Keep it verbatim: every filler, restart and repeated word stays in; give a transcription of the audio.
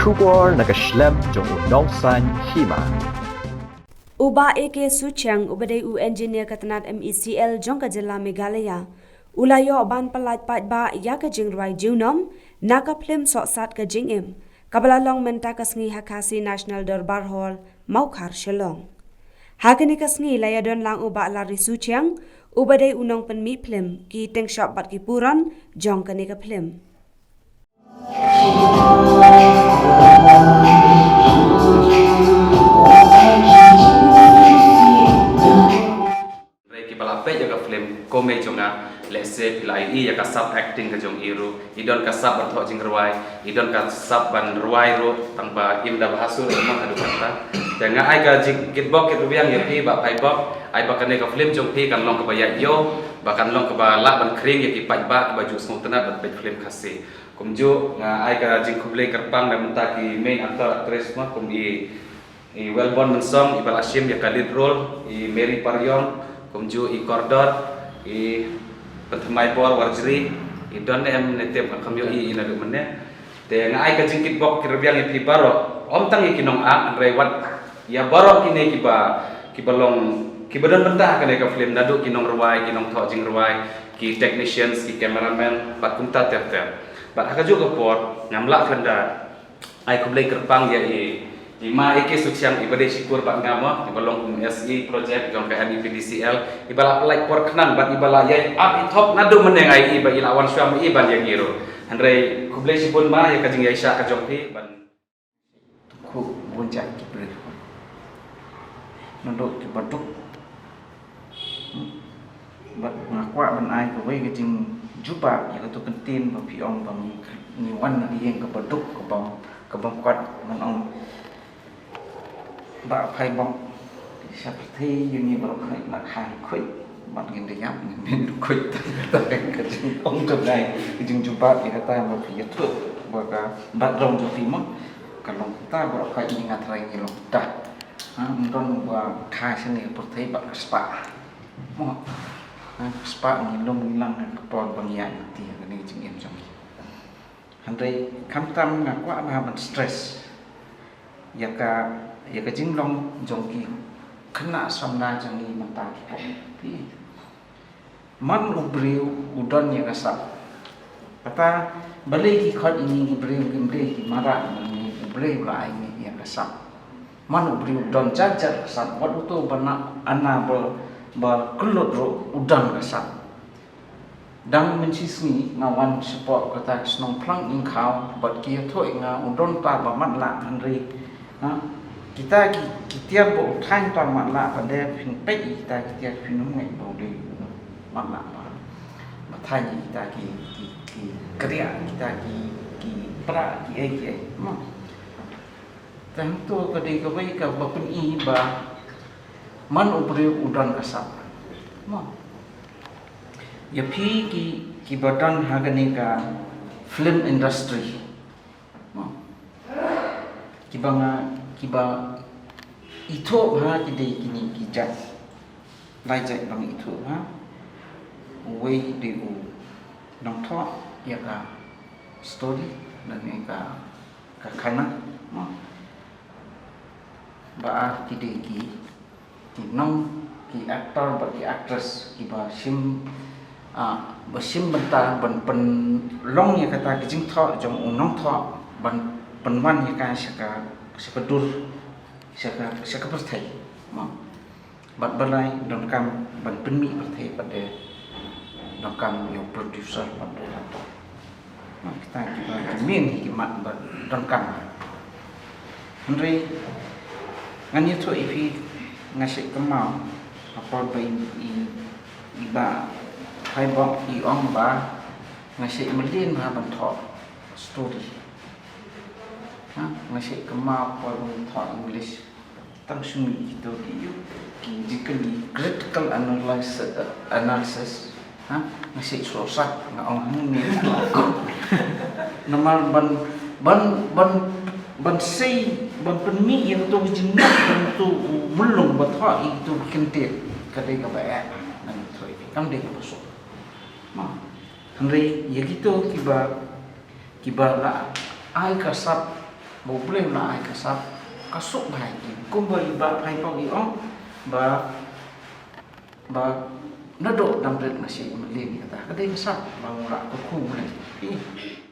Khubor na ka shlem jong u nongsan hima. U Bah A K Suchiang, uba dei u engineer ka tnat M E C L jong ka jylla Meghalaya, u la ïoh ban pyllait paidbah ïa ka jingrwai junom na ka phlim Sohsat ka Jingim, kaba la long mynta ka sngi ha Khasi National Dorbar Hall, Mawkhar, Shillong. Ha kane ka sngi la ïadon lang u Bah Larry Suchiang, uba dei u nongpynmih phlim, ki tyngshop bad ki puron jong kane ka phlim. Hynrei kiba la peit ïa ka film Komei jong nga, lehse phi la ïohi ïa ka sap acting ka jong i ruh, i don ka sap ban thoh jingrwai, i don ka sap ban rwai ruh, tang ba im da bha shuh ruh mo haduh katta. Te nga ai ka jingkitbok kitrwiang ïa phi Bah Phaibok, ai ba kane ka film jong phi kan long kaba ïaid ïew, ba kan long kaba lah ban khring ïa ki paidbah kiba ju sngewtynnat ban peit film Khasi. Kumjuh nga ai ka jingkhublei kyrpang na bynta ki main actor actress mo, kum i, i Wellborn Mynsong, iba la shim ïa ka lead role, i Mary Pariong, kumjuh i Kordor, i Pynthymmai Bor Warjri, i don ne em ne tip, nga khlem ïohi i naduh mynne. Te nga ai ka jingkitbok kitrwiang ïa phi baroh, ym tang ïa ki nongak, hynrei wat ïa baroh kine kiba, kiba long, kiba don bynta ha kane ka film, naduh ki nongrwai, ki nongthoh jingrwai, ki technicians, ki cameraman, bad kumta ter ter. Bad ha kajuh ka por, ngam lah khlem da ai khublei kyrpang ïa i, i Ma A K Suchiang, iba dei shipor bad nga mo, iba long kum S E project jong ka M E P D C L, iba la pyllait por khnang bad iba la ïai ap ïa thok naduh mynne, nga ïohi ba i la wan shuwa ma i ban ïa ngi ruh. Hynrei khublei shibun Ma ïa ka jingïaishah ka jong phi ban Khublei bun jait ki briew. Naduh kiba duk. Hmm. Bad nga kwah ban ai kawei ka jingjubab ïa kato ka ktien ba phi ong ba ngi, ngi wan na ka ïing kaba duk, kaba, kaba kwah ban ong. Bah Phaibok, sha pyrthei ïa ngi baroh khuid la kha khuid. Bad ngin da ïap ngin da khuid. Ka jingong jong ngi, ka jingjubab ïa kata ba phi ïathuh ba ka background jong phi mo. Ka long kata baroh khuid ngi nga trai ngi long kata. Ha, ym don ba kha shane ka pyrthei bad ka spah. Mo. Ha, ka spah ngi lum ngi lang ha ka por ba ngi ïaid lynti ha kane ka jingim jong ngi. Hynrei khamtam nga kwah ba ban stress ïa ka, ïa ka jinglong jong ki khynnah samla jong ngi mynta ki pop. Phi. Man u briew u don ïa ka sap. Kata balei ki khot ïa ngi ki briew, ki briew ki mara, ngi u Blei u la ai ngi ïa ka sap. Man u briew u don jat jat ka sap, wat uto ba na, ana ba, ba kyllut ruh u don ka sap. Dang mynshisngi nga wan shapoh kata ka shnong Phlang Ingkhaw, bad ki ïathuh ïa nga u don ta ba matlah hynrei. Ha? Kita ki, ki tiar ba u thaiñ ta matlah, ba dei phin peit ïa kita ki tiar phin ym ngeit ba u dei u matlah ba. Ba thaiñ ïa kita ki, ki, ki kriah, kita ki, ki pra, ki ei, ki ei. Mo. Te hangto ka dei kawei kaba pyni ba man u briew u don ka sap. Mo. Ïa phi ki, kiba don ha kane ka film industry. Mo. Kiba nga, kiba ithuh ha ki dei kine ki jait. Lai jait ba nga ithuh ha. Uwei dei u nongthoh ïa ka story, lane ïa ka, ka khana, mo. Ba ar ki dei ki, ki nong, ki actor bad ki actress kiba shim, ah, ba shim bynta ban pynlong ïa kata ka jingthoh jong u nongthoh ban pynwan ïa ka sha ka, sha ka dur, sha ka, sha ka pyrthei, mo. Bad balei donkam ban pynmih pyrthei pat de donkam ïa u producer bad director. Kita kiba ki main hi ki mat ba donkam. Hynrei ngan ïathuh ïa phi, nga shait kynmaw ha por ba i, i, i Bah Phaibok i ong ba nga shait mlien ha ban thoh story. Ha, nga shait kynmaw por ba nga thoh English. Tang shu mih kito ki ïa ki jingkylli, critical analysis, analysis. Ha, nga shait shu sah, nga ong hangne. Namar ban, ban, ban, ban sei, ban pynmih ïa kito ki jingmut, ban kito u mulong ba thoh ïa kito ki kyntien. Ka dei kaba eh, ngan thoh ïa phi. Kam dei kaba suk. Mo. Hynrei ïa kito kiba, kiba la ai ka sap Ba U Blei u la ai ka sap ka suk bha ïa ki. Kumba i Bah Phaipong i ong ba, ba naduh dang rit nga shu mlien ïa kata. Ka dei ka sap ba u la kyrkhu mynne. Ih.